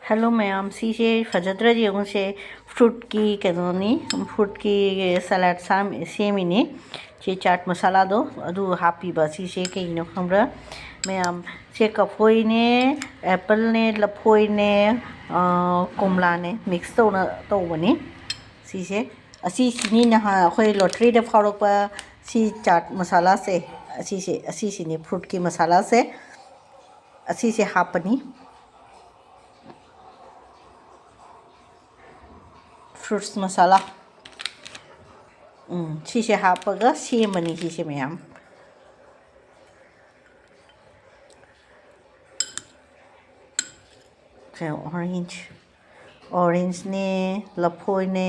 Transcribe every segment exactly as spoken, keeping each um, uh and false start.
Hello ꯃꯌꯥꯝ, ꯁꯤꯁꯦ ꯐꯖꯗ꯭ꯔꯗꯤ ꯌꯦꯡꯉꯨꯁꯦ, ꯐ꯭ꯔꯨꯠꯀꯤ ꯀꯩꯅꯣꯅꯤ, ꯐ꯭ꯔꯨꯠꯀꯤ ꯁꯂꯥꯗ ꯁꯥꯝ-, ꯁꯦꯝꯃꯤꯅꯤ꯫ ꯁꯤ ꯆꯥꯠ ꯃꯁꯥꯂꯥꯗꯣ ꯑꯗꯨ ꯍꯥꯞꯄꯤꯕ꯫ ꯁꯤꯁꯦ ꯀꯩꯒꯤꯅꯣ ꯈꯪꯕ꯭ꯔꯥ ꯃꯌꯥꯝ? ꯁꯦ ꯀꯐꯣꯏꯅꯦ, ꯑꯦꯄꯜꯅꯦ, ꯂꯐꯣꯏꯅꯦ, ꯑꯥ, ꯀꯣꯝꯂꯥꯅꯦ, ꯃꯤꯛꯁ ꯇꯧꯅ ꯇꯧꯕꯅꯤ꯫ ꯁꯤꯁꯦ ꯑꯁꯤꯁꯤꯅꯤ ꯅꯍꯥꯟ ꯑꯩꯈꯣꯏ ꯂꯣꯇ꯭ꯔꯤꯗ ꯐꯥꯎꯔꯛꯄ ꯁꯤ ꯆꯥꯠ ꯃꯁꯥꯂꯥꯁꯦ꯫ ꯑꯁꯤꯁꯦ, ꯑꯁꯤꯁꯤꯅꯤ ꯐ꯭ꯔꯨꯠꯀꯤ ꯃꯁꯥꯂꯥꯁꯦ꯫ ꯑꯁꯤꯁꯦ ꯍꯥꯞꯄꯅꯤ꯫ ꯐ꯭ꯔꯨꯠꯁ ꯃꯁꯥꯂꯥ꯫ ꯎꯝ, ꯁꯤꯁꯦ ꯍꯥꯞꯄꯒ ꯁꯦꯝꯕꯅꯤ ꯁꯤꯁꯦ ꯃꯌꯥꯝ꯫ ꯁꯦ ꯑꯣꯔꯦꯟꯖ, ꯑꯣꯔꯦꯟꯖꯅꯦ, ꯂꯐꯣꯏꯅꯦ,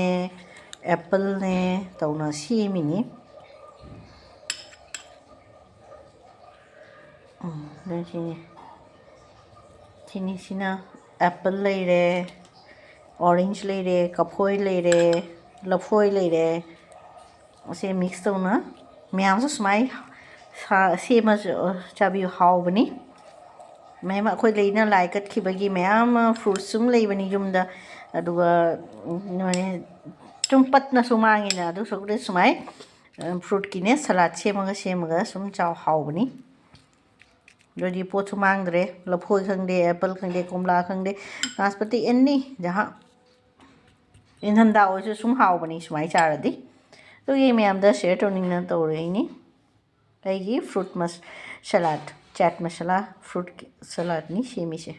ꯑꯦꯄꯜꯅꯦ ꯇꯧꯅ ꯁꯦꯝꯃꯤꯅꯤ꯫ ꯎꯝ, ꯑꯗꯨ ꯁꯤꯅꯤ꯫ ꯁꯤꯅꯤ, ꯁꯤꯅ ꯑꯦꯄꯜ ꯂꯩꯔꯦ, ꯑꯣꯔꯦꯟꯖ ꯂꯩꯔꯦ, ꯀꯐꯣꯏ ꯂꯩꯔꯦ, ꯂꯐꯣꯏ ꯂꯩꯔꯦ꯫ ꯑꯁꯤ ꯃꯤꯛꯁ ꯇꯧꯅ ꯃꯌꯥꯝꯁꯨ ꯁꯨꯃꯥꯏ ꯁꯥ-, ꯁꯦꯝꯃ ꯆꯥꯕꯤꯌꯨ, ꯍꯥꯎꯕꯅꯤ꯫ ꯃꯌꯥꯝ ꯑꯩꯈꯣꯏ ꯂꯩꯅ ꯂꯥꯏ ꯀꯠꯈꯤꯕꯒꯤ ꯃꯌꯥꯝ ꯑꯃ ꯐ꯭ꯔꯨꯠꯁ ꯁꯨꯝ ꯂꯩꯕꯅꯤ ꯌꯨꯝꯗ, ꯑꯗꯨꯒ, ꯎꯝ, ꯁꯨꯝ ꯄꯠꯅꯁꯨ ꯃꯥꯡꯉꯤꯅ, ꯑꯗꯨ ꯁꯔꯨꯛꯄꯨꯗꯤ ꯁꯨꯃꯥꯏ, ꯎꯝ, ꯐ꯭ꯔꯨꯠꯀꯤꯅꯦ ꯁꯂꯥꯗ ꯁꯦꯝꯃꯒ, ꯁꯦꯝꯃꯒ ꯁꯨꯝ ꯆꯥꯎ, ꯍꯥꯎꯕꯅꯤ꯫ ꯑꯗꯨꯗꯤ ꯄꯣꯠꯁꯨ ꯃꯥꯡꯗ꯭ꯔꯦ꯫ ꯂꯐꯣꯏ ꯈꯪꯗꯦ, ꯑꯦꯄꯜ ꯈꯪꯗꯦ, ꯀꯣꯝꯂꯥ ꯈꯪꯗꯦ, ꯅꯥꯁꯄꯇꯤ, ꯑꯦꯅꯤ ꯖꯍꯥ꯫ ꯏꯪꯊꯝꯊꯥ ꯑꯣꯏꯔꯁꯨ ꯁꯨꯝ ꯍꯥꯎꯕꯅꯤ ꯁꯨꯃꯥꯏꯅ ꯆꯥꯔꯗꯤ꯫ ꯑꯗꯨꯒꯤ ꯃꯌꯥꯝꯗ ꯁꯤꯌꯔ ꯇꯧꯅꯤꯡꯗꯅ ꯇꯧꯔꯛꯏꯅꯤ꯫ ꯑꯩꯒꯤ ꯐ꯭ꯔꯨꯠ ꯃꯁ-, ꯁꯂꯥꯗ, ꯆꯥꯠ ꯃꯁꯥꯂꯥ ꯐ꯭ꯔꯨꯠ ꯁꯂꯥꯗꯅꯤ ꯁꯦꯝꯃꯤꯁꯦ꯫